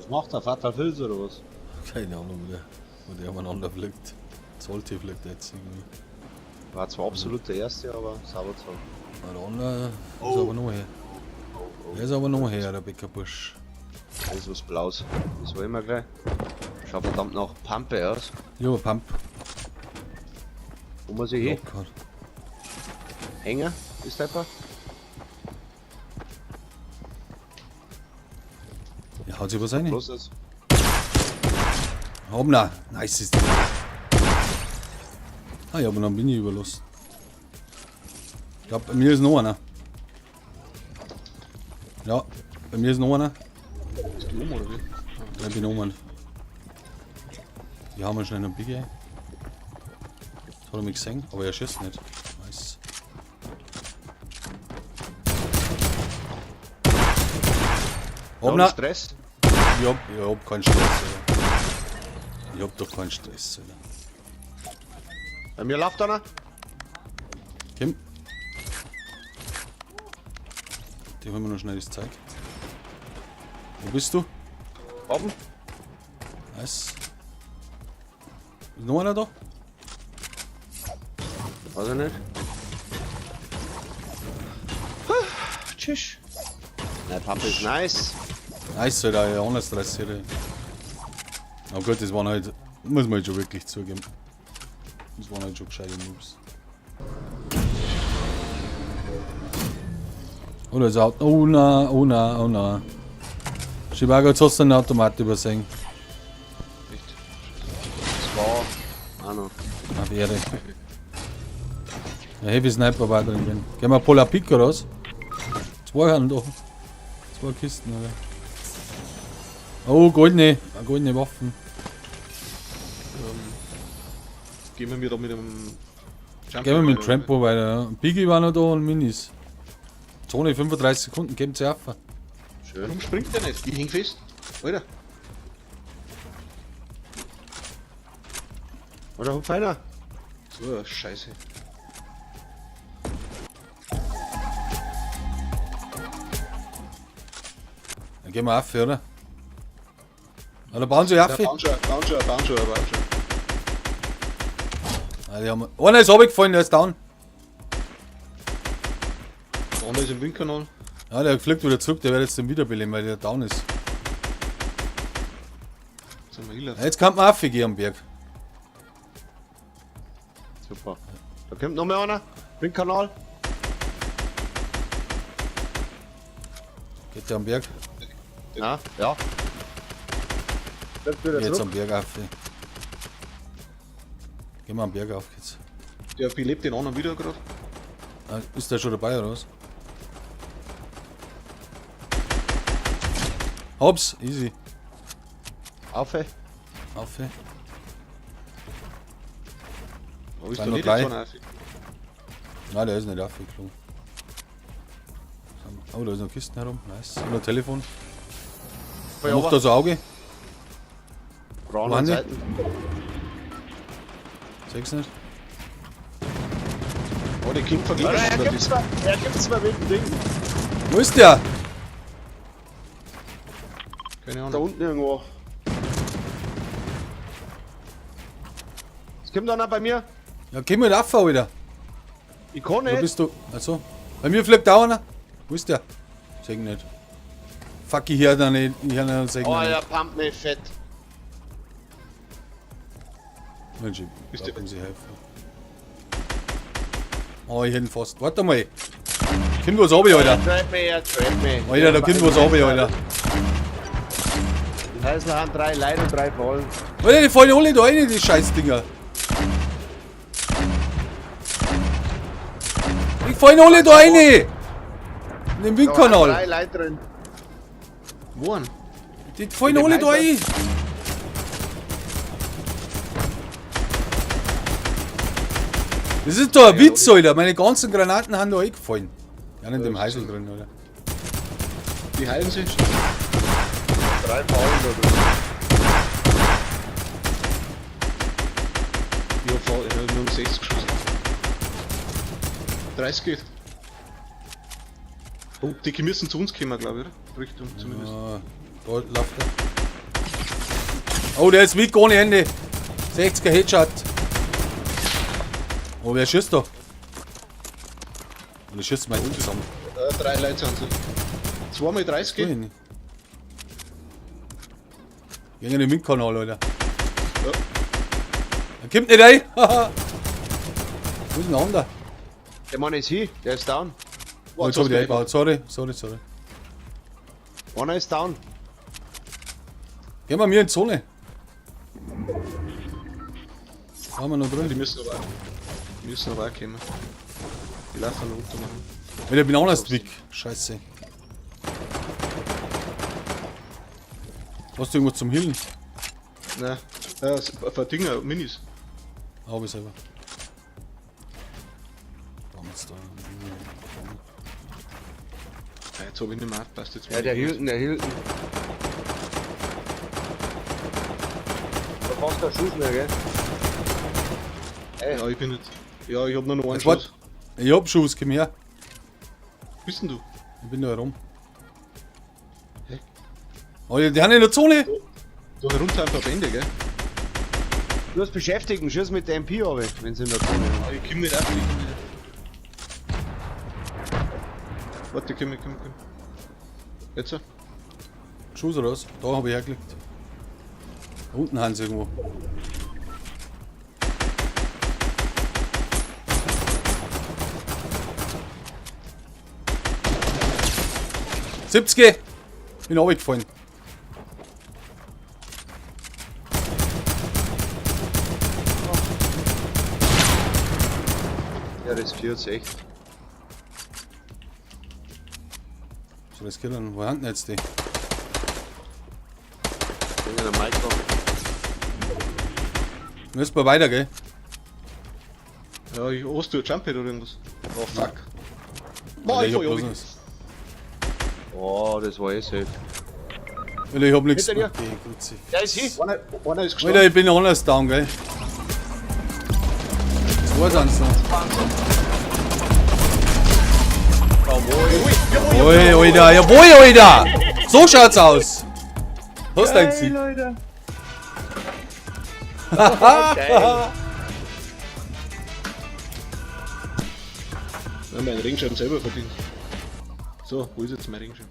Was macht der Fatal Filz oder was? Keine Ahnung, wo der umeinander fliegt. Zolti fliegt jetzt irgendwie. War zwar absolut der erste, aber sauber zu. Der andere ist aber noch her. Der ist aber noch her, der Bäckerbursch. Da ist was Blaues. Das wollen wir gleich. Schaut verdammt nach Pampe aus. Ja, Pump. Wo muss ich hin? Locker. Hänger? Ist der etwa? Ja, haut sich was rein. Bloß das. Hoppla. Nice ist das. Ah ja, aber dann bin ich überlassen. Ich glaube, bei mir ist noch einer. Ja, bei mir ist noch einer. Bist du oben oder wie? Ja, ich bin oben. Die haben wir schnell noch Biggie. Das hat er mich gesehen, aber er schießt nicht. Nice. Hoppla. Stress? Ich hab keinen Stress, Alter. Ich hab doch keinen Stress, Alter. Bei mir läuft einer. Kim. Die holen wir noch schnell das Zeug. Wo bist du? Oben. Nice. Ist noch einer da? Weiß ich nicht. Tschüss. Nein, Pampe ist nice. Nice, Alter, ja, ohne Stress hier. Aber gut, das waren halt, muss man halt schon wirklich zugeben. Das waren halt schon gescheite Noobs. Oh, da ist ein Auto. Oh nein, oh nein, oh nein. Chivago, jetzt hast du einen Automat übersehen. Echt? Das war auch noch. Auf Ehre. Ja, Heavy Sniper war drin. Gehen Gehen wir Polar Peak oder was? Zwei haben da. Zwei Kisten, oder? Oh, goldene Waffen. Gehen wir da mit dem Jump. Gehen wir mit dem Trampo weiter. Ja. Biggie war noch da und Minis. Zone 35 Sekunden, geben sie auf. Schön. Warum springt der nicht? Ich häng fest. Alter. Oder hupf einer. So eine Scheiße. Dann gehen wir auf, oder? Oder bauen sie auf? Ja, bauen schon, bauen schon, bauen schon, bauen schon. Ah, die haben... Einer ist runtergefallen, der ist down. Der andere ist im Windkanal. Ja, der fliegt wieder zurück, der wird jetzt den wiederbeleben, weil der down ist. Sind wir hinlaufen. Ja, jetzt kann man aufgehen am Berg. Super. Da kommt noch mehr einer. Windkanal. Geht der am Berg? Ja, ja. Fliegt wieder Jetzt zurück. am Berg auf. Gehen wir am Berg auf jetzt. Der belebt den anderen wieder gerade. Ah, ist der schon dabei oder was? Hops, easy. Auf, ey. Auf. Aber ist Sind der noch nicht drei? jetzt einer auf? Nein, der ist nicht aufgeflogen. Oh, da ist noch Kisten herum. Nice. Und ein Telefon. Wer macht da so Auge? Braun Wo an sind die? Seiten. Sechs nicht. Oh, der Kind verglichen. Alter, er gibt's mir mit dem Ding. Wo ist der? Keine Da Ahnung. unten irgendwo. Es kommt einer bei mir. Ja, geh mal rauf, Alter. Ich kann Wo nicht. bist du? Also, bei mir fliegt auch einer. Wo ist der? Seh ihn nicht. Fuck, ich hör da nicht. Ich hör nicht, seh ihn Oh, nicht. der pumpt mich fett. Mensch, ich Bist glaub, du- muss ich helfen. Oh, ich hätte ihn fast. Warte mal. Kommt was runter, Alter. Er trap mich, er trap mich. Alter, da kommt was runter, Alter. Da ist noch drei Leute und drei Ballen. Alter, die fallen alle da rein, die Scheißdinger. Die fallen alle da rein. In den Windkanal. Drei Leute drin. Wo an? Die fallen In dem alle da rein. Das ist doch ein Witz, Alter. Meine ganzen Granaten haben da eingefallen. Ja, in dem Häusl drin, oder? Die heilen sich. Drei Ballen da drin. Ich hab nur um 60 geschossen. 30 geht. Oh, die müssen zu uns kommen, glaube ich, oder? Richtung zumindest. Ah, da läuft er. Oh, der ist weak ohne Ende. 60er Headshot. Oh, wer schießt da? Oder schießt mein zusammen. Drei Leute sind sie. 2 mal 30. Geh in den Windkanal, Alter. Ja. Er kommt nicht rein. Wo ist denn der andere? Der Mann ist hier, der ist down. Oh, jetzt hab ich die eingebaut. Sorry, sorry, sorry. Einer ist down. Gehen wir mir in die Zone. Da haben wir noch Die drin. müssen aber auch kommen. Die lassen noch runter machen. Alter, ich bin auch erst weg. Scheiße. Hast du irgendwas zum Healen? Nein, Dinger, Minis. Hab ich selber. Damals da. Ja, jetzt hab ich nicht mehr aufgepasst. Jetzt Ja, der Hilton, der Hilton. Da brauchst du keinen Schuss mehr, gell? Ja, ich bin jetzt. Ja, ich hab nur noch einen Jetzt wart- Schuss. Ich hab Schuss, komm her. Bist denn du? Ich bin da herum. Hä? Oh, die haben in der Zone. Da herunter ein Verbände, gell? Du hast Beschäftigten, schieß mit der MP runter, wenn sie in der Zone sind. Ah, ich komm nicht auf, ich komm nicht auf. Warte, komm, komm, komm. Jetzt? Schuss raus. Da habe ich hergelegt. Da unten haben sie irgendwo. 70! Bin runtergefallen. Ja, das führt echt. So, das geht dann. Wo haben denn jetzt die? In der Micro. Müssen wir weiter, gell? Ja, ich, hast du ein Jump Pad oder irgendwas? Oh fuck. Boah, Alter, ich ich hab fall bloß runter. was. Oh, das war eh safe. Alter, ich hab nichts. Hinter dir. Okay, gut. Der ist hier. Einer ist gestorben. Alter, ich bin anders down, gell? Zwei sind's noch. Oi, Alter, jawohl, Alter! So schaut's aus! Hast du ein Leute. Geil. Ja, mein Regenschirm selber verdient. So, wo ist jetzt mein Regenschirm?